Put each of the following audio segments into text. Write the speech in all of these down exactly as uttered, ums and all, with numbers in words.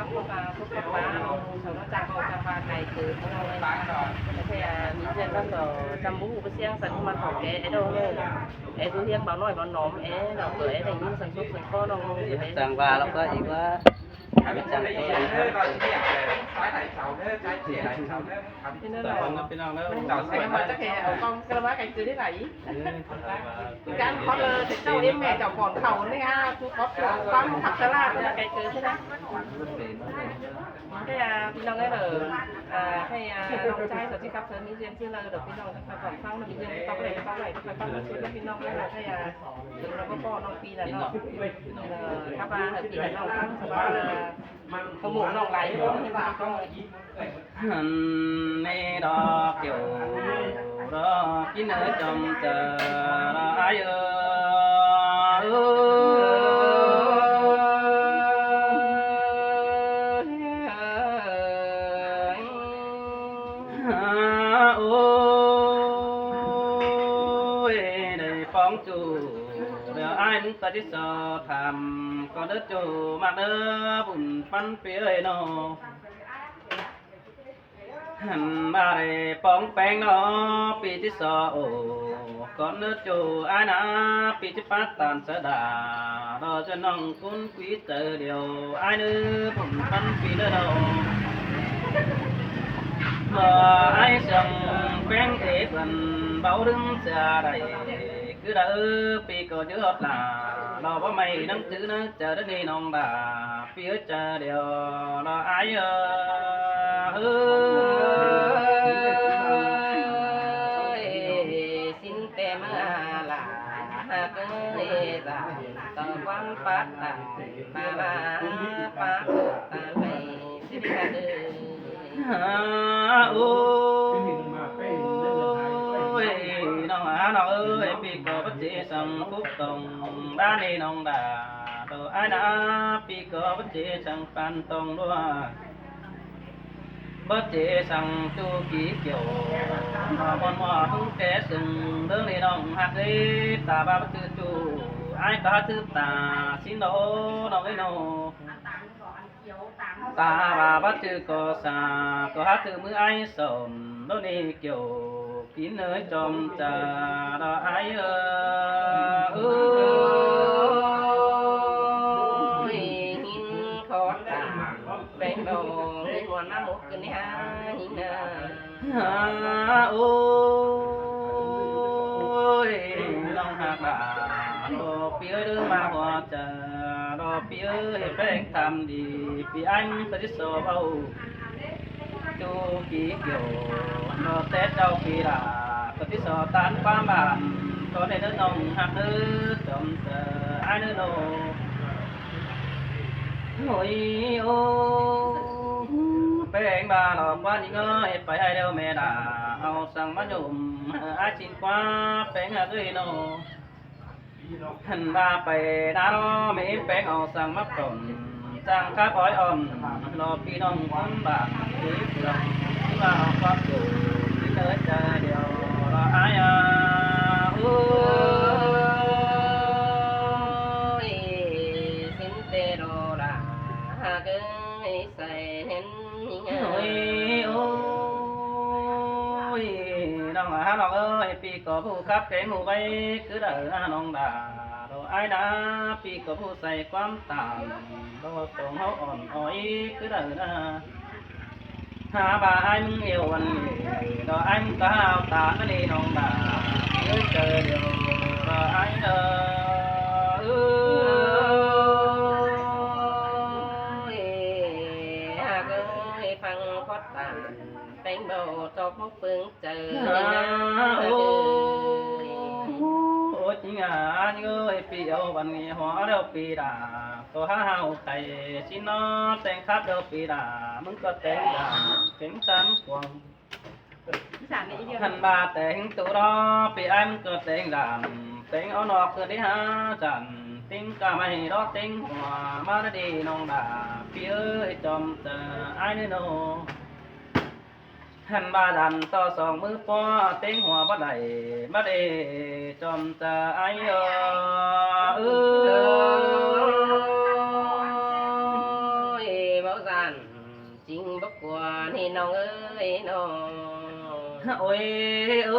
khắp khắp à, khắp khắp khắp à, sau nó chả có chả và cải tử, sau nó mới, thế à, mi duyên bác có chăm bú bác siang sẵn mà thảo kẻ, ế đâu nè. Ế tu hiêng bảo nói bảo nóm, ế, nó có ế thành những sản xuất sản co nó, ế. Chàng và lắm có ý quá. Chàng có ý quá. Thế nên là phải nói chắc cái ở con cái là bác cải tử thế này. Cái con là thế cháu em mẹ cháu còn khẩu này ha, chú có khẩu con khắp xa la, cái cải tử thế này. Thế à, ꞌpi ꞌnọng ới lỏ, à, thế à, ꞌnọng ꞌchái sau ꞌchí khắp sớm mi duyên ꞌchí lỏ, ꞌpi ꞌnọng khắp khỏng khỏng, mi duyên khắp lẻ khắp lẻ, khắp khỏng khỏng, ꞌpi ꞌnọng ới lỏ, thế à, ꞌsướng ꞌnọng ꞌcọ ꞌnọng ꞌpi ꞌnọng, ờ, khắp à, ꞌpi ꞌnọng khắp, sau là, không mổ ꞌnọng lai, không mổ ꞌnọng lai. Hẳn nê đó kiểu đó kín ở trong chờ đó ai ơi. Ôi, đây phóng chủ đó ai muốn ta đi so tham con đất chủ mà đỡ bùn pắn phía ơi nó. Hẳn ba đảy póng peng đó ꞌpi ꞌchí so ổ, con ꞌnớ ꞌchu ai ꞌnạ ꞌpi ꞌchí pát tan sa đa, đó ꞌchớ ꞌnọng ꞌcốn quí chaư điêu ai ꞌnớ bun pắn ꞌpi ꞌnớ đâu. Đó ai song peng ế bươn báu đưm sa đảy, cứ đa ꞌpi ꞌcọ dứa ꞌhọt lả, đó báu ꞌmạy ꞌnăng chứ ꞌnớ chaư đa ꞌnị ꞌnọng đa. Phi ơi, chả điều lo ai ơi. Ơi, xin tem là hạt ơi, giảm tờ quan phát tặng, mà là phát tặng này, xin hạt ơi. Ôi, ꞌnọng à ꞌnọng ơi, ꞌpi ꞌcọ báu ꞌchí săng phúc tòng, đa ꞌnị ꞌnọng đa. Tô ai ꞌnạ ꞌpi ꞌcọ báu ꞌchí săng phan tòng đua. Báu ꞌchí săng ꞌchu kí kiêu. Mòn mò tung ké sưng, đương ꞌnị ꞌnọng hák ới, ta báu báu ꞌchư ꞌchu. Ai ꞌcọ hák thứ ta, xin đô, ꞌnọng ới ꞌnô. Ta báu báu ꞌchư ꞌcọ sa, ꞌcọ hák thứ ꞌmứ ai sổn, đô ꞌnị kiêu. Kín ơi chom chả đó ai ơi. Ôi, hín khó tả, bèn bầu, hín muôn má mục cưng ha, hín à. Ôi, ꞌnọng hák đa, đó ꞌpi ơi đương ꞌmá hua chả, đó ꞌpi ơi peng tham đi, ꞌpi anh ta ꞌchí so báu. ꞌChu kí kiêu, nó té chảu ꞌpi đa, ꞌcọ ꞌchí so tán ꞌquám bản, ꞌcọ ꞌnê ꞌnớ ꞌnọng hák ới, chom chả ai ꞌnớ ꞌnô. Ôi, ô, peng ba lo ꞌquá ꞌnị ꞌngớ, ꞌhệt pay hảư điêu ꞌme đa, au săng ꞌmá nhôm, ai xin ꞌquá, peng hák ới ꞌnô. Hẳn ba pay ná ꞌnớ, ꞌme peng au săng ꞌmá tỏn, chắng khắp ói ỏn, lo ꞌpi ꞌnọng ꞌcốn bản, ới phường, ꞌchí ba au ꞌquám chủ, ꞌchí ới chả điều, lo ai à, ôi, xin tê đô đa, hák ới, sai hên, hính à. Ôi, ôi, ꞌnọng à ꞌnọng ơi, ꞌpi ꞌcọ phủ khắp kéng phủ vay, cứ đa ꞌnọng đa. Đó ai ꞌnạ ꞌpi ꞌcọ phủ sai ꞌquám tản, đó tông hảư ỏn ói cứ đa ꞌnạ. Hák ba ai ꞌmứng iêu ăn, đó ai ꞌmứng ta hảư tản ꞌnị ꞌnọng đa. Ơi chả điều, đó ai ơi. Ôi, hák ơi, phắng khót tản, peng bầu chọc mốc phương chả. Ôi, chính à, anh ơi, ꞌpi ꞌcọ văn nghệ hóa đâu ꞌpi đa. Tô hák hảư cai, xin nó teng khắp đâu ꞌpi đa, ꞌmứng ꞌcọ teng đa, teng sán cuông. Hẳn ba teng tu đó, ꞌpi ai ꞌmứng ꞌcọ teng đa, Téng ók ꞌnọk ꞌcứ đi hả chăn, ꞌtếng cá ꞌmạy đó ꞌtếng hua ꞌmá đi ꞌnị ꞌnọng đả, ꞌpi ơi chom ꞌchớ ải ꞌnị ꞌnô. Hăn ꞌva dản ꞌto song ꞌmứ ꞌpó ꞌtếng hua báu đảy, ꞌmá đi chom ꞌchớ ải ơ. Ôi, báu dản chính báu ꞌcọ ꞌnị ꞌnọng ơi ꞌnọng. Ôi, ơ,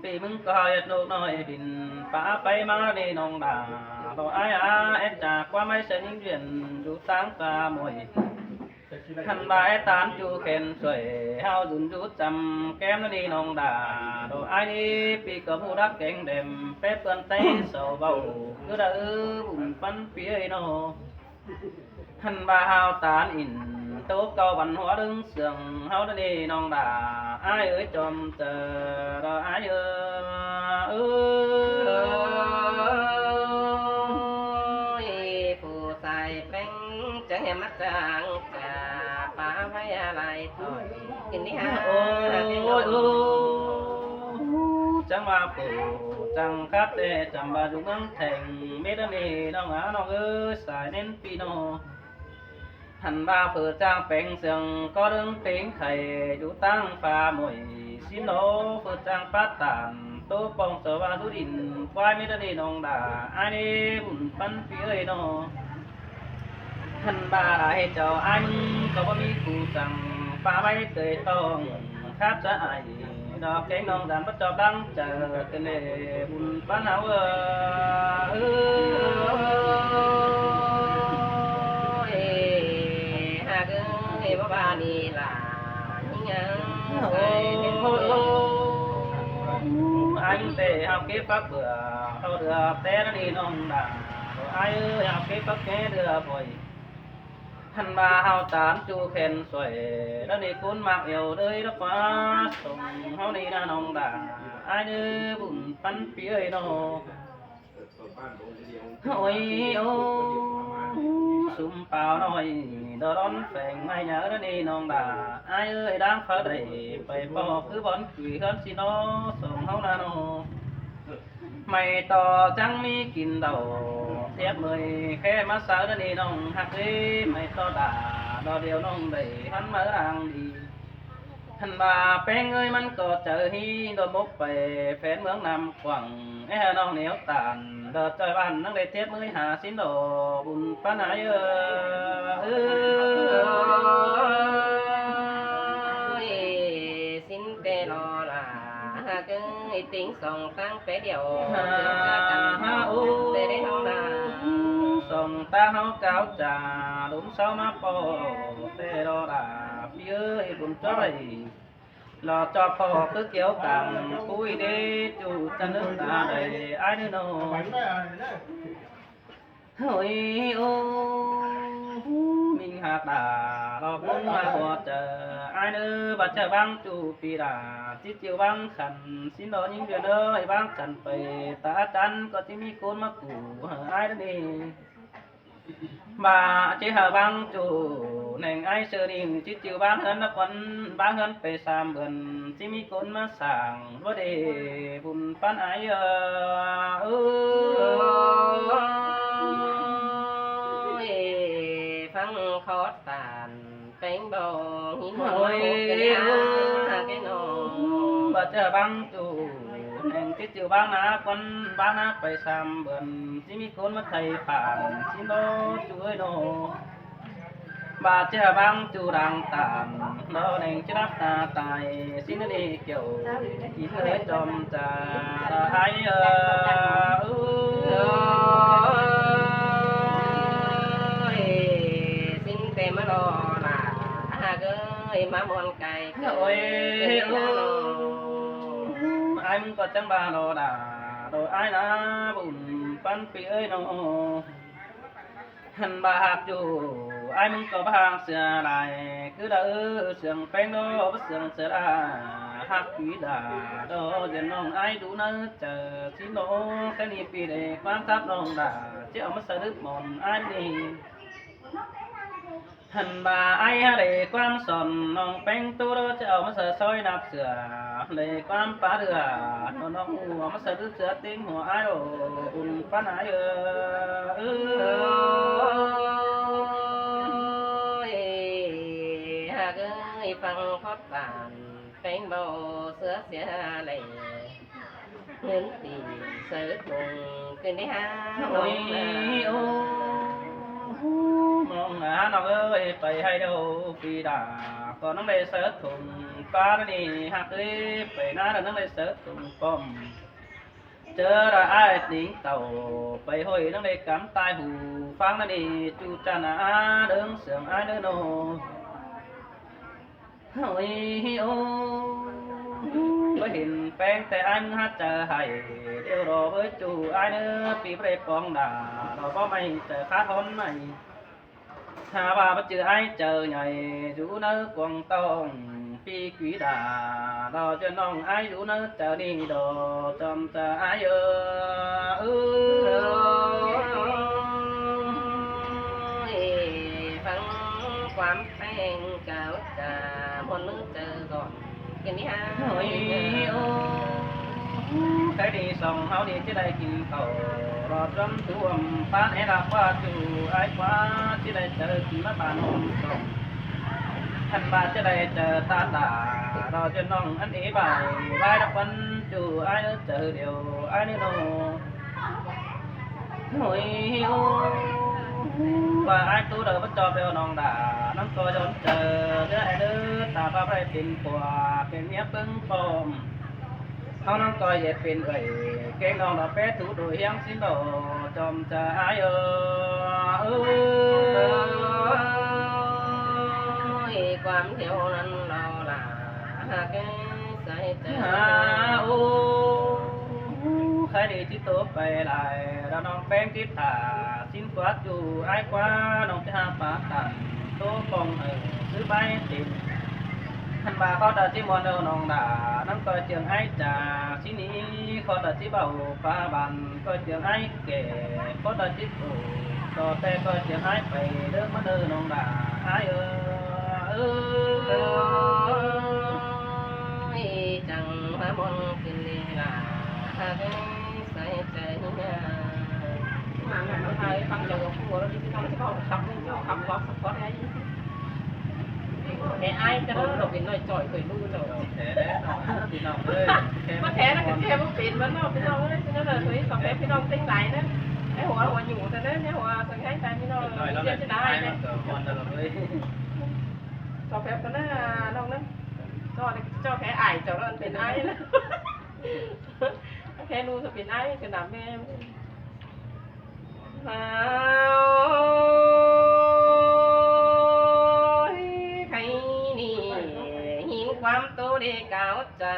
ꞌpi ꞌmứng ꞌcọ ꞌdệt ꞌnộc ꞌnọi pên pá pay ꞌmá ꞌnị ꞌnọng đả, ꞌto ải a, ét chả ꞌquám ải ꞌsớ ꞌnhính duyên dú ꞌtáng cá ꞌmuội. Hăn ꞌva é tán ꞌchu khen sưởi, ꞌháu dún dú chăm kém ꞌnị ꞌnọng đả, ꞌto ải ꞌnị ꞌpi ꞌcọ ꞌhụ đắc kéng đêm, pé ꞌpươn té sau báu, ꞌcứ đaư bun ꞌpắn ꞌpi ơi ꞌnô. Hăn ꞌva ꞌháu tán ỉn, ꞌtố ꞌcọ văn hóa ꞌlớng sương ꞌháu ꞌnị ꞌnọng đả, ải ơi chom ꞌchớ ꞌto ải ơ. Ôi, phủ sai ꞌpéng chắng hẻm ꞌmá chắng chả pá ꞌvạy a lai thôi. Ôi, ôi, chắng ꞌva phủ chắng khắt ꞌtẹ chăm ꞌva dú ꞌmướng thẻng, mết ꞌnị ꞌnọng a ꞌnọng ơi, sai ꞌnén ꞌpi ꞌnô. Hăn ꞌva phủ chắng péng sương ꞌcọ ꞌlớng péng khay, dú ꞌtáng phả ꞌmuội sín ꞌnô, phủ chắng pát tản ꞌtố pong sau ꞌva dú đin ꞌquái mết ꞌnị ꞌnọng đả, ải ꞌnị bun ꞌpắn ꞌpi ơi ꞌnô. Hăn ꞌva đảy chảu ải ꞌmứng ꞌcọ báu ꞌmí cu chắng pá ꞌvạy tơi tong, khắt ꞌchớ ải ꞌnọ kéng ꞌnọng dản báu chop lăng chảu, ꞌcọ ꞌnị bun ꞌpắn ꞌháu ơ. Ôi, hák ơi, báu ꞌva ꞌnị lả ꞌnhính ꞌnhắng. Ôi, ôi, ôi, ải ꞌmứng ꞌtẹ ꞌháu kếp phák bươn, ꞌháu đưa té ꞌnị ꞌnọng đả, ải ơi, ꞌháu kếp phák ké đưa boi. Hăn ꞌva ꞌháu tán ꞌchu khen sưởi, ꞌnị ꞌcốn ꞌmặc eo đới đắc ꞌva song ꞌháu ꞌnị ꞌnọng đả, ải ꞌnị bun ꞌpắn ꞌpi ơi ꞌnô. Ôi, ôi, sum páo ꞌnọi, đo đón pheng ꞌmạy nhá ꞌnị ꞌnọng đả, ải ơi, đang pháo đảy pay ꞌpo ꞌcứ bón quỷ ꞌhướn ꞌsịn ꞌnô, song ꞌháu ꞌnặn ꞌnô. ꞌMạy ꞌto chắng ꞌmí kin đảu, thiếp ꞌmơi khé ꞌmá sáư ꞌnị ꞌnọng hák ới, ꞌmạy ꞌto đả, đo điêu ꞌnọng đảy ꞌhướn ꞌmá đang đi. Hăn ꞌva ꞌpéng ơi ꞌmắn ꞌcọ chaư ꞌhí, đo mốc pay phén ꞌmướng Nam Quảng, é hơ ꞌnọng nẻo tản, đo ꞌchoi ꞌván ꞌnăng đảy thiếp ꞌmơi hả sín đo bun ꞌpắn ải ơ. Ơ, ơ, ơ, sín ꞌtẹ lo lả, hák ơi, ꞌtếng song ꞌtáng pé điêu, hả, hả, ô, ꞌtẹ đảy ꞌnọng đả. Song ꞌtáng ꞌháu cáo chả, đốm sáu ꞌmá ꞌpo, ꞌtẹ lo lả, ꞌpi ơi, bun ꞌchoi. Lo ꞌchọ ꞌpo ꞌcứ kiêu cẳng, púi đế ꞌchu chăn nước ta đảy, ải ꞌnị ꞌnô. Ôi, ô, ꞌminh hák đả, lo ꞌcốn ꞌmá bua chả, ải ꞌnị ꞌva ꞌchớ ꞌváng ꞌchu ꞌpi đả, ꞌchí ꞌchư ꞌváng khăn, sín lo ꞌnhính duyên ơi, ꞌváng khăn pay, ta chăn ꞌcọ ꞌchí ꞌmí ꞌcốn ꞌmá củ, ải ꞌnị. ꞌVa ꞌchí hả ꞌváng ꞌchu, ꞌneng ải ꞌsớ đin, ꞌchí ꞌchư ꞌváng ꞌhướn ꞌnớ ꞌquăn, ꞌváng ꞌhướn pay sam bươn, ꞌchí ꞌmí ꞌcốn ꞌmá sảng, ꞌva đảy bun ꞌpắn ải ơ. Ơ, ôi, phắng khót tản, ꞌpéng báu ꞌhí ꞌnọng ôi, ôi, ơ, hák ới ꞌnọng. ꞌVa ꞌchớ ꞌváng ꞌchu, ꞌneng ꞌchí ꞌchư ꞌváng ꞌná ꞌquăn, ꞌváng ꞌná pay sam bươn, ꞌchí ꞌmí ꞌcốn ꞌmá thay phản, sín ꞌnô ꞌchu ơi ꞌnô. ꞌVa ꞌchớ ꞌváng ꞌchu đang tản, ꞌnọng ꞌneng ꞌchí lắp ta tai, sín ꞌnị kiêu, kin ơi chom chả, ải ơ. Ôi, sín ꞌtẹ ꞌmá lo lả, hák ơi, ꞌmá muôn cai. Ôi, ôi, ải ꞌmứng ꞌcọ chắng ꞌva lo lả, đo ải ꞌnạ bun ꞌpắn ꞌpi ơi ꞌnô. Hăn ꞌva hák ꞌchu, ải ꞌmứng ꞌcọ báu hák sia lai, ꞌcứ đaư sương ꞌpéng đo báu sương sia đa, hák ꞌpi đả, đo duyên ꞌnọng ải đu ꞌnớ chả, sín ꞌnô, ké ꞌnị ꞌpi đảy ꞌquám thắp ꞌnọng đả, ꞌchí au ꞌmá sa đứp mòn ải ꞌnị. Hăn ꞌva ải hák đảy ꞌquám son ꞌnọng ꞌpéng ꞌtố đo, ꞌchí au ꞌmá sa soi nặp sửa, Đảy ꞌquám pá ꞌlứa, ꞌnọng ꞌnọng ꞌhụ ꞌmá saư ꞌlứa ꞌsứa ꞌtếng hua ải ꞌló, ꞌpứng ꞌphắn ải ơ. Ơi, ꞌhặc ơi, ꞌphắng khót bản, ꞌpéng báu ꞌsứa sia đảy. Hớn tỉ saư thủng ꞌcứn đi ha. Ôi, ôi, ꞌnọng ꞌnọng ơi, pay ꞌhại điêu phi đa, ꞌcọ ꞌnọng đảy saư thủng pá ꞌnị, ꞌhặc ơi, pay ꞌnạ ꞌnọng đảy saư thủng pom. ꞌChớ đa ải ꞌnịnh tảu, pay ꞌhội ꞌnọng đảy cắm tai hủ ꞌphắng ꞌnị, ꞌchu chăn a, đớng sương ải ꞌnớ ꞌnớ. Ôi, ôi, báu hên ꞌpéng ꞌtẹ ải ꞌmứng hák chaư hảy, điêu ꞌló báu ꞌchu ải ꞌnớ, phi báu đảy pong đa, ꞌló báu ꞌmạy chaư khát hón ꞌnị. Ha ꞌva báu ꞌchư ải chaư ꞌnị, dú ꞌnớ cuông tỏng, phi quí đa, ꞌló ꞌchư ꞌnọng ải dú ꞌnớ chaư ꞌnị đa, chom chaư ải ơ. Ơi, ꞌphắng ꞌquám ꞌpéng cáo cha, ꞌmuôn ꞌmứng chaư dọn kin đi ha. Ôi, ôi, ꞌkhạy đi song ꞌháu đi ꞌchí đảy kin tảu, ꞌló chom tuôm pán é đa ꞌquá ꞌchu ải ꞌquá, ꞌchí đảy chaư kin ꞌmá bản ꞌhôm song. Hăn ꞌva ꞌchí đảy chaư ꞌtan đa, ꞌló ꞌchư ꞌnọng ăn é bái, bái đa ꞌquắn ꞌchu ải ꞌnớ chaư điêu ải ꞌnớ ꞌnớ. Ôi, ôi, ꞌva ải ꞌtố đaư báu ꞌchọ điêu ꞌnọng đa, ꞌnọng ꞌcọ dón chaư, ꞌlứa ải ꞌlứa ta báu đảy pên pua, pên ꞌmía ꞌpứng pom. ꞌHáu ꞌnọng ꞌcọ ꞌdệt pên ơi, ꞌkeng ꞌnọng đa pé thú đuổi hiếng ꞌsịn đa, chom chaư ải ơ. Ơi, ꞌquám thiêu ꞌnặn ꞌló lả, ꞌhặc ơi, sai chaư. Ha, ô, ꞌkhạy đi ꞌchí ꞌtố pay lai, ꞌló ꞌnọng ꞌpéng ꞌchí thả, ꞌsịn ꞌquá ꞌchu ải ꞌquá, ꞌnọng ꞌchí ha pá tản, ꞌtố pong ơi, ꞌsứ bái tên. Hăn ꞌva khót đa ꞌchí ꞌmuôn ꞌnớ ꞌnọng đa, ꞌnọng ꞌcoi ꞌchương ải cha, ꞌsịn ꞌnị khót đa ꞌchí báu pá bản, ꞌcoi ꞌchương ải kẻ, khót đa ꞌchí ổ, ꞌcọ ꞌtẹ ꞌcoi ꞌchương ải pay, ꞌlớng ꞌmá ꞌnớ ꞌnọng đa, ải ơ. Ơi, chắng ꞌmá ꞌmuôn kin đi lả, ꞌhặc ơi, sai chaư ꞌnị ha. Mà mẹ nó hay ꞌphắng chaư ꞌcọ ꞌphắng ꞌló đi, ꞌchí ꞌnọng ꞌchí báu khắp, ꞌchí báu khắp ꞌló sắp khót ꞌnị. Kẻ ải ꞌchớ ꞌnớ, ꞌló pên ꞌnọi ꞌchọi khuối ꞌlú ꞌchọ. Kẻ đé ꞌnọ, phi ꞌnọng ơi. Kẻ ꞌmá ꞌtẹ ꞌnớ, kẻ ꞌchí báu pên ꞌmắn ꞌnọ, phi ꞌnọng ơi. ꞌChớ ꞌnớ ꞌlới, song phép phi ꞌnọng ꞌtếng lai ꞌnớ. Ái hua, hua nhủ ta ꞌnớ, ái hua, song ꞌhại ta ꞌnị ꞌnọ. Ải ꞌnọng ꞌchớ ꞌnớ, ải ꞌnọng ꞌcọ ꞌmuôn ꞌnớ ꞌlới. Song phép ꞌnớ, ꞌnọng ꞌnớ. ꞌChọ, ꞌchọ kẻ ải ꞌchọ ꞌnớ pên ải ꞌnớ. Kẻ ꞌlú ꞌchọ pên ải, kẻ nả ꞌme. Ôi, ꞌkhạy ꞌnị, ꞌhịn ꞌquám ꞌtố đi cáo cha,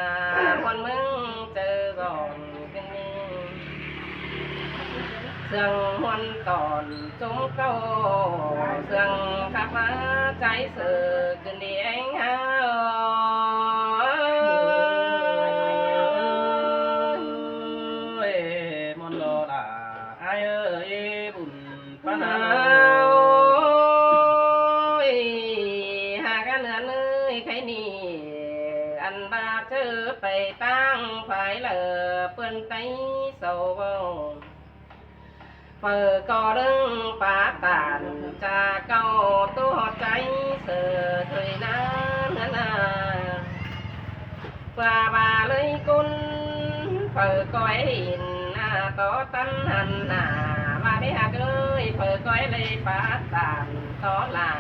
ꞌmuôn ꞌmứng chaư dọn kin đi. ꞌSướng ꞌmuôn tỏn ꞌchốm ꞌcáu, ꞌsướng khắp ꞌmá chaư saư kin đi ꞌéng ha. Ôi, ꞌmuôn ꞌló lả, ải ơi, bun pá na. Ôi, ꞌhặc ꞌnớ ꞌnới ꞌkhạy ꞌnị, ăn ꞌva ꞌchớ pay ꞌtáng phái lả ꞌpươn Tây sau báu. Phaư ꞌcọ ꞌlớng pá tản cha ꞌcáu ꞌtố ꞌhọt chaư saư thôi ꞌnớ ꞌnớ ꞌnớ. ꞌPưa ꞌva ꞌlới ꞌcốn phaư ꞌcoi hên ꞌnạ tó ꞌtăn hăn nả, ꞌva đé ꞌhặc ơi, phaư ꞌcoi ꞌlới pá tản tó lả.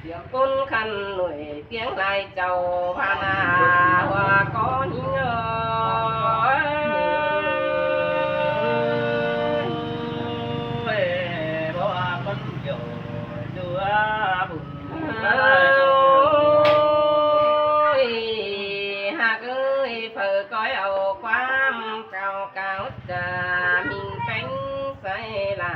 ꞌCốn khăn nuối tiếng lai chảu ꞌva nả ꞌhua ꞌcọ ꞌnhính ơi. Ôi, báu ꞌva ꞌcốn thiêu ꞌchu ꞌva bun. Ôi, ꞌhặc ơi, phaư ꞌcoi au ꞌquám cáo cáo cha, ꞌminh ꞌpéng sai lả.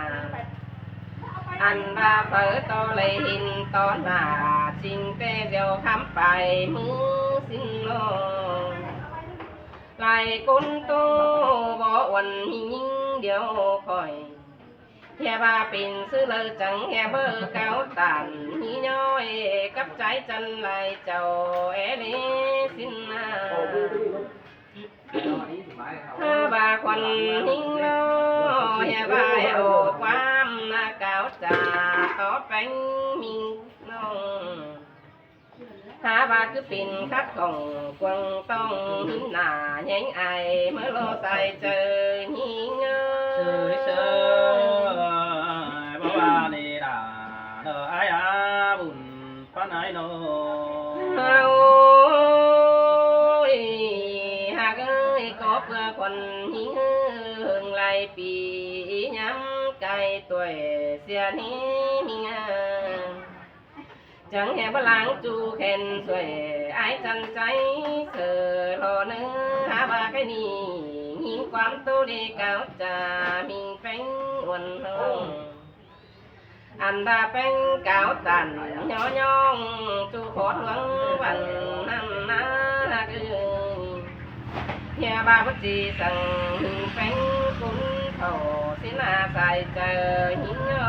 Ăn ꞌva phaư ꞌtó đảy hên tó nả, ꞌchính ꞌtẹ ꞌdẹo khắm pay ꞌmứ ꞌsịn ꞌnọ. Lai ꞌcốn ꞌtố báu uôn ꞌhịnh ꞌnhính điêu khỏi. ꞌHẹ ꞌva pên ꞌsứ đaư chắng ꞌhẹ báu cáo tản ꞌnị ꞌnọi cắp chái chăn lai chảu é ꞌlế ꞌsịn ꞌnạ. Hák ꞌva khuôn ꞌhính ꞌlo ꞌhẹ ꞌva ꞌhẹ ꞌquám ꞌnạ cáo ꞌchạ tó ꞌpéng ꞌmí ꞌnọng. Hák ꞌva ꞌcứ pên khắt khỏng cuông ꞌtóng ꞌhính ꞌnạ ꞌhéng ai ꞌmớ ꞌlo sai chaư ꞌnhính ꞌnớ. Báu ꞌva ꞌnị đa đơ ai á bun ꞌpắn ai ꞌnớ. Ôi, hák ơi, ꞌcọ ꞌpưa khuôn ꞌhính ꞌhướng lai pi ꞌnhám cai tuổi sia ꞌnị ꞌmí ꞌnạ. Chắng ꞌhẹ báu lăng ꞌchu khen suối ai chăn chái ꞌsớ ꞌlo ꞌnớ. Hák ꞌva khái ꞌnị ꞌnhính ꞌquám ꞌtố đi cáo ꞌchạ ꞌmí ꞌpéng uôn ꞌnọng. Ăn ꞌva ꞌpéng cáo tản ꞌnhó ꞌnhóng ꞌchu khót ꞌluống vẳn ꞌnặn ꞌnạ hák ơi. ꞌHẹ ꞌva báu ꞌchí săng ꞌmí ꞌpéng cún thảu ꞌsịn ꞌnạ sai chaư ꞌnhính ꞌnớ.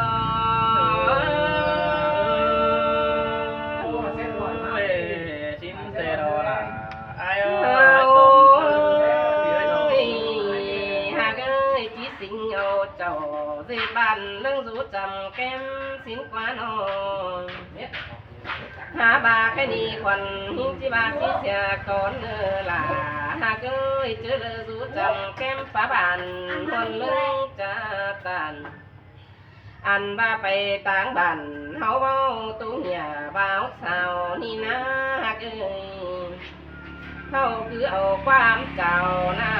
Ôi, ꞌsịn ꞌtẹ ꞌlo đa ai ơi. Ôi, hák ơi, ꞌchí sính au chảu ꞌdệt bản ꞌlớng dú chăm kém ꞌsịn ꞌquá ꞌnọ. Hák ꞌva khái ꞌnị khuôn ꞌhính ꞌchí ꞌva ꞌchí sia cón ꞌnớ lả. Hák ơi, ꞌchớ đaư dú chăm kém phá bản ꞌhuôn ꞌlớng ꞌchạ tản. Ăn ꞌva pay ꞌtáng bản ꞌháu báu ꞌtú ꞌnhạ báo sao ꞌnị ꞌnạ hák ơi. ꞌHáu ꞌcứ au ꞌquám chảu ꞌnạ,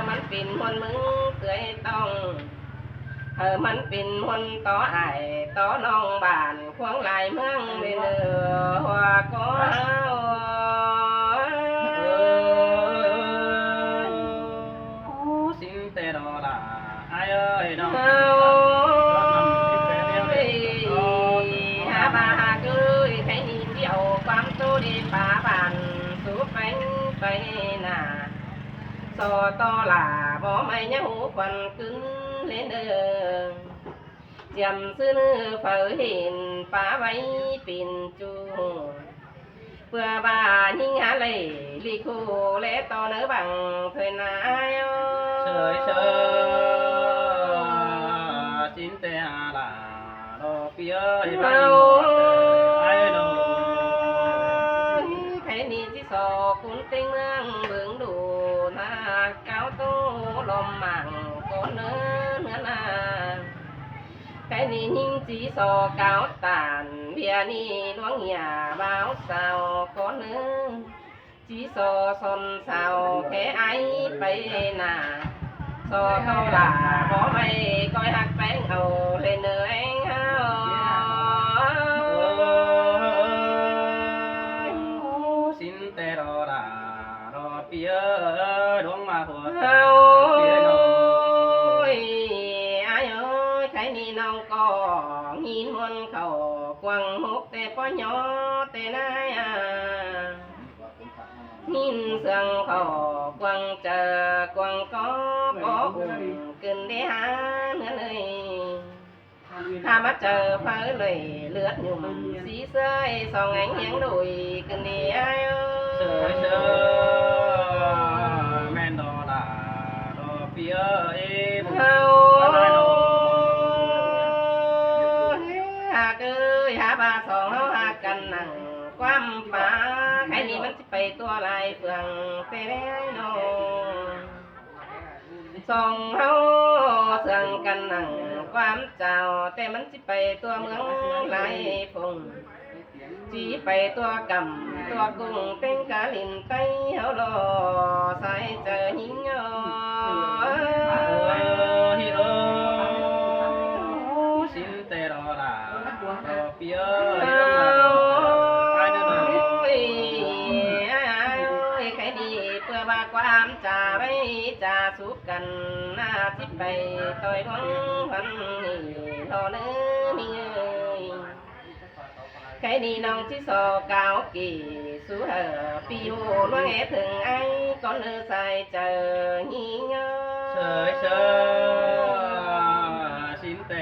mẳn pên ꞌhuôn ꞌmướng ꞌtưa ꞌtóng. Hảư mẳn pên ꞌhuôn tó ải tó ꞌnọng bản khuang lai ꞌmướng ꞌlến ꞌnớ ꞌhua ꞌcọ ꞌháu. Ôi, ꞌsịn ꞌtẹ ꞌlo đa ai ơi ꞌnọng. Ôi, hák ꞌva hák ơi, khái ꞌnị ꞌchí au ꞌquám ꞌtố đi phá bản sú ꞌpéng pay ꞌnạ. So ꞌto lả báu ꞌmạy ꞌnhá hú khuôn ꞌcứn ꞌlến ꞌnớ. Chiêm ꞌsứ ꞌnớ phaư hên pá ꞌvạy pên ꞌchu. ꞌPưa ꞌva ꞌnhính hák ꞌlạy ꞌlị khu ꞌlé ꞌto ꞌnớ bang thôi ꞌnạ ai ơi. Sơi sơi, ꞌsịn ꞌtẹ đa ꞌlo pi ơi, ꞌva ꞌnị ꞌnọ ai ꞌnớ. Khái ꞌnị ꞌchí so cún ꞌtếng ꞌmướng bớng đu ꞌnạ, cáo ꞌtố lom mảng cón ꞌnớ ꞌnớ ꞌnạ. Khái ꞌnị ꞌnhính ꞌchí so cáo tản ꞌviạk ꞌnị ꞌluống ꞌnhạ báo sao cón ꞌnớ. ꞌChí so son sao khé ai pay ꞌnạ. So ꞌto lả báu ꞌmạy ꞌcoi ꞌhặc ꞌpéng au ꞌlến ꞌnớ ꞌhéng ꞌháu. ꞌSịn ꞌtẹ ꞌlo đa ꞌlo pi ơi, ꞌluống ꞌmá ꞌhua ꞌtẹ ꞌlo pi ơi ꞌnọng. Ôi, ai ơi, khái ꞌnị ꞌnọng ꞌcọ ꞌnghín ꞌmuôn khảu cuông hốc ꞌtẹ ꞌpó ꞌnhó ꞌtẹ ꞌnái a. ꞌNgín sương khảu cuông chaư cuông có bó ủng cưn đé hák ꞌnớ ꞌnới. Hák ꞌmá chaư phaư ꞌlới ꞌlượt nhủm sí ꞌsới song ꞌhéng ꞌhiếng đuổi cưn đé ai ơi. Sơi sơi, ꞌmen ꞌlo đa ꞌlo pi ơi, ꞌmướng ꞌháo. Hák ơi, hák ꞌva song ꞌháu hák căn nẳng ꞌquám pá, khái ꞌnị mẳn ꞌchí pay ꞌtứ lai phường ꞌtẹ ꞌlới ꞌnọ. Song ꞌháu sương căn nẳng ꞌquám chảu, ꞌtẹ mẳn ꞌchí pay ꞌtứ ꞌmướng lai phường. ꞌChí pay ꞌtứ căm ꞌtứ cung ꞌtếng cá ꞌlịn ꞌTáy ꞌháu ꞌlo sai chaư ꞌnhính ꞌnớ. ꞌSịn ꞌtẹ ꞌlo đa ꞌlo pi ơi, ꞌháo. Ôi, ai ơi, khái ꞌnị ꞌpưa ꞌva ꞌquám chả ꞌvạy chả sú căn ꞌnạ, ꞌchí pay ꞌtoi ꞌluống ꞌhuăn ꞌnị ꞌlo ꞌnớ ꞌmí ơi. Khái ꞌnị ꞌnọng ꞌchí so cáo kỉ sú hảư pi ꞌhụ ꞌluống é thưng ai cón ꞌnớ sai chaư ꞌnhính ꞌnớ. Sơi sơi, ꞌsịn ꞌtẹ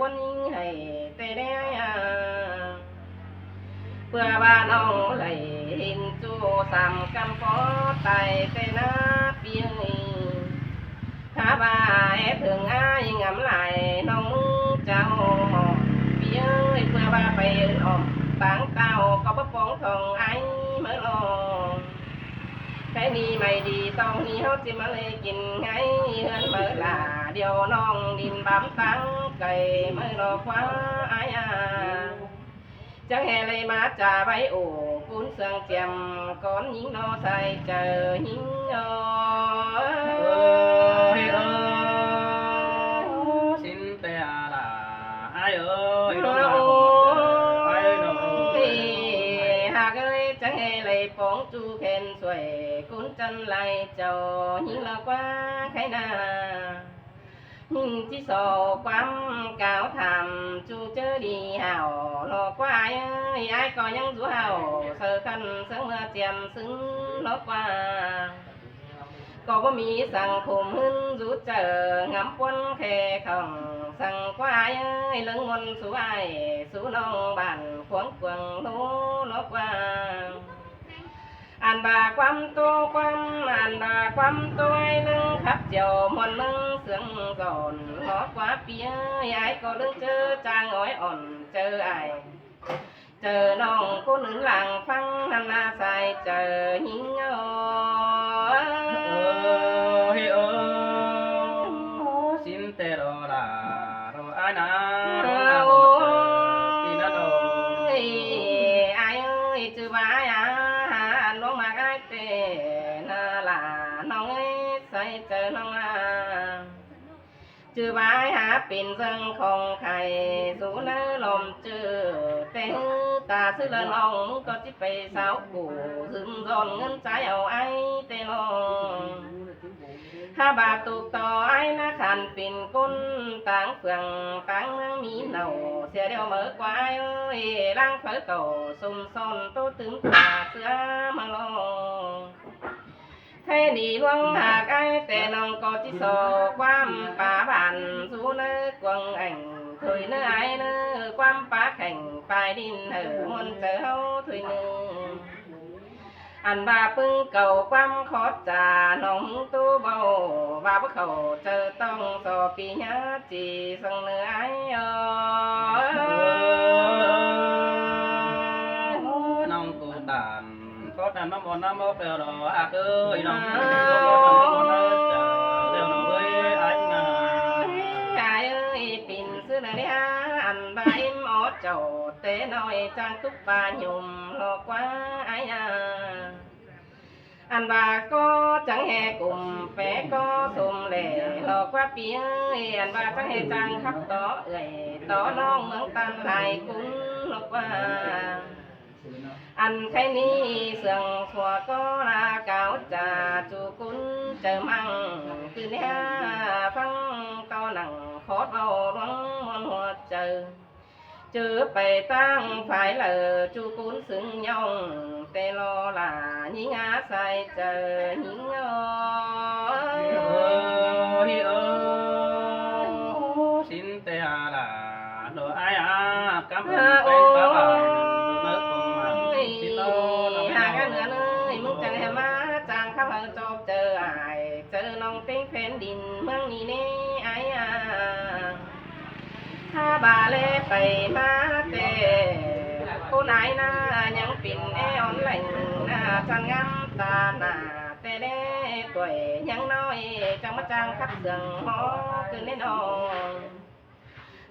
ꞌpuốn ꞌnhính hảy ꞌtẹ đé a. ꞌPưa ꞌva ꞌnọng đảy ꞌhịn ꞌchu sam ꞌcắm ꞌpó tai ꞌtẹ ꞌna ꞌpi ơi. Hák ꞌva é thửng ải ngắm lai ꞌnọng ꞌmứng chảu ꞌpi ơi, ꞌpưa ꞌva pay ứn ỏm táng tao ꞌcọ báu póng thong ải máư lo. Khay ꞌnị ꞌmạy đi ꞌtong ꞌnị ꞌháu ꞌchí ꞌmá ꞌlế kin ngay ꞌhướn máư lả, điêu ꞌnọng đin bám táng khay máư lo ꞌquá ải a. Chắng ꞌhê ꞌlế ꞌmá ꞌchạ ꞌvạy ổ cún ꞌsướng chiêm cón ꞌnhính ꞌno sai chaư ꞌnhính ơ. Ơ, ơ, ꞌsịn ꞌtẹ lả ải ơi, ꞌnọng lả ꞌhọt chaư ải ꞌnọng ơi. Ơ, hák ơi, chắng ꞌhê ꞌlế póng ꞌchu khen suối cún chăn lai chảu ꞌnhính lo ꞌquá khay ꞌna. ꞌNhính ꞌchí so ꞌquám cáo tham ꞌchu ꞌchớ đi hảu lo ꞌquá ải ơi, ải ꞌcọ ꞌnhắng dú hảu saư khăn ꞌsướng ꞌmưa chiêm ꞌsứng lo ꞌquá. ꞌCọ báu ꞌmí săng khum ꞌhướn dú chaư ngắm ꞌpuốn khe khỏng săng ꞌquá ải ơi, ꞌlớng ꞌmuôn sú ải sú ꞌnọng bản khuống cuông ꞌlố lo ꞌquá. Ăn ꞌva ꞌquám ꞌtố ꞌquám, ăn ꞌva ꞌquám ꞌtố ải ꞌlớng khắp chiêu ꞌmuôn ꞌmướng ꞌsướng dọn lo ꞌquá ꞌpi ơi, ải ꞌcọ ꞌlớng ꞌchớ chang ói ỏn chaư ải. Chaư ꞌnọng ꞌcốn ứn lăng ꞌphắng ꞌnặn ꞌna sai chaư ꞌnhính ơ. Ơ, ơ, ꞌsịn ꞌtẹ lo lả lo ải ꞌna, lo lả lo chaư ꞌpi ꞌna lo. Ơi, ải ơi, ꞌchư ꞌva ải a, ăn ꞌluống ꞌmặc ải ꞌtẹ ꞌna lả ꞌnọng ơi, sai chaư ꞌnọng a. ꞌChư ꞌva ải hák pên ꞌsướng khong khay dú ꞌnớ lom ꞌchư ꞌtẹ ꞌhứ ta ꞌsứ ꞌlợn ꞌnọng ꞌcọ ꞌchí pay sáo củ dứm dọn ꞌngớn chái au ải ꞌtẹ lo. Hák ꞌva ꞌtộc ꞌto ải ꞌna khăn pên ꞌcốn táng phường táng ꞌmướng ꞌmí nảu sia điêu máư ꞌquá ải ơi, ꞌláng pháư cảu sôm son ꞌtố tứm ta ꞌsứa máư lo. Khay ꞌnị ꞌluống hák ải ꞌtẹ ꞌnọng ꞌcọ ꞌchí so ꞌquám pá bản dú ꞌnớ cuông ẻng thôi ꞌnớ ải ꞌnớ, ꞌquám pá khẻng pay đin hảư ꞌmuôn chaư ꞌháu thôi ꞌnớ. Ăn ꞌva ꞌpứng cảu ꞌquám khót cha ꞌnọng ꞌmứng ꞌtú báu, ꞌva báu khảu chaư ꞌtong so pi ꞌnhá ꞌchí săng ꞌnớ ải ơ. ꞌNọng ꞌcú tản khót ăn ꞌmá ꞌmuôn ꞌnặm ốc leo lo hák ơi, ꞌnọng ꞌcú tản khót ăn ꞌmá ꞌmuôn ꞌnặm ốc leo lo ới ải ꞌna. Ải ơi, pên ꞌsứ ꞌnớ ꞌnị hák ăn ꞌva ꞌếm ók chảu ꞌtẹ ꞌnọi chang túc ꞌva nhôm lo ꞌquá ải a. Ăn ꞌva ꞌcọ chắng ꞌhê cùm pé ꞌcọ sôm lẻ lo ꞌquá ꞌpi ơi, ăn ꞌva chắng ꞌhê chang khắp tó ưởi tó ꞌnọng ꞌmướng ꞌTan lai cún lo ꞌquá. Ăn khay ꞌnị sương sua ꞌcọ la cáo cha ꞌchu cún chaư ꞌmăng, cứ ꞌnéo ꞌphắng ꞌto nẳng khót báu ꞌluống ꞌmuôn ꞌhua chaư. ꞌChớ pay ꞌtáng phái lả ꞌchu cún sưng ꞌnhọng ꞌtẹ lo lả ꞌnhính a sai chaư ꞌnhính ơ. Ơ, ơ, ꞌsịn ꞌtẹ lả lo ải a, cắp ơn péng pá bản ꞌnớ cuông mẳn ꞌsịn lo ꞌnọng hák ꞌnớ ơi, ꞌmứng chắng ꞌhê ꞌmá chang khắp hảư chóp chaư ải, chaư ꞌnọng ꞌtếng phén đin ꞌmướng ꞌnị ꞌnê ải a. Hák ꞌva ꞌlế pay ꞌmá ꞌtẹ ꞌcốn ải ꞌna, ꞌnhắng pên é ón lẻng ꞌna, chăn ngắm ta ꞌna ꞌtẹ ꞌlế, tuổi ꞌnhắng ꞌnọi chắng ꞌmá chang khắp sương hó cứ ꞌnê ꞌnọng.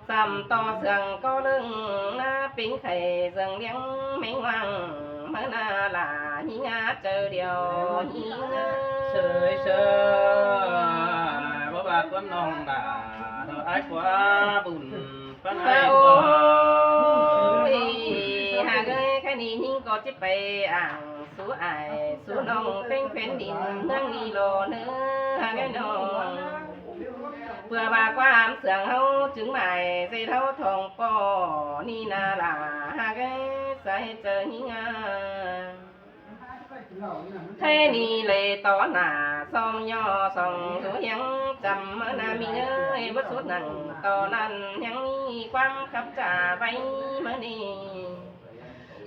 Sắm ꞌto sương ꞌcọ ꞌlớng ꞌna, pính khay sương ꞌliếng ꞌmếng ꞌváng máư ꞌna lả ꞌnhính a chaư điêu ꞌnhính ơ. Sơi sơi, báu ꞌva ꞌquám ꞌnọng lả lo ải ꞌquá bun ꞌpắn ải ꞌquá. Ôi, hák ơi, khay ꞌnị ꞌnhính ꞌcọ ꞌchí pay ảng sú ải sú ꞌnọng ꞌtếng phén đin ꞌmướng ꞌnị lo ꞌnớ, hák ơi ꞌnọng. ꞌPưa ꞌva ꞌquám sương ꞌháu chứng mai dệt ꞌháu thong ꞌpọ ꞌnị ꞌna lả, hák ơi, sai chaư ꞌnhính a. Thế ni lê tó nả song nho song dú hiếng chăm mơ na mi ơi, bớt sút nẳng tó năn hiếng mi quang khắp trả váy mơ ni.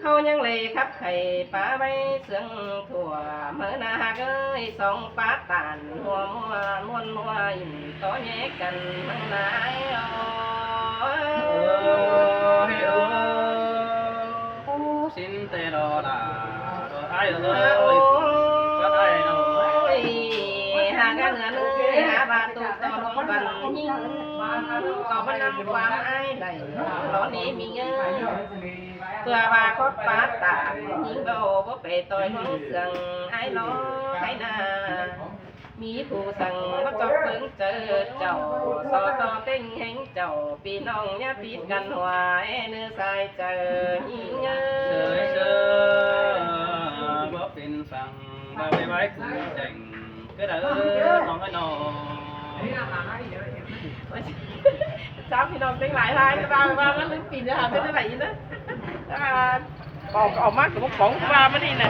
Khâu nhang lê khắp khay pá váy sương thủa mơ na hạc ơi, song pá tản hùa mua muôn mua ỉm tó nhé cần măng nái ơi. Ôi, ôi. Ú, xin tê đò đà, đò ai ơi, bắt ai đâu. Ôi, hà ngăn ngắn ơi, hà bà tụ tò hông bần nhính, có bần năm quán ai đẩy, lo nế mình ơi. Tưa bà khót bá tả, nhính bầu bố bể tôi hông sương, ai lo hay nà. Mĩ phủ săng báu chọc phướng chaư chảu, so to têng héng chảu, ꞌpi ꞌnọng ꞌnhá pít căn hua, é ꞌnư sai chaư ꞌnhính ơi. Sơ, sơ, báu pên săng, báu vay vay cư chẻng, cứ đaư ꞌnọng ơi ꞌnọ. Chăm ꞌpi ꞌnọng têng lai lai, báu, báu, báu ꞌlứm pin ꞌnớ hả, pên ꞌnư lai ꞌnớ. Báu, báu ꞌmá cắp báu phóng báu ꞌmá đi ꞌnớ.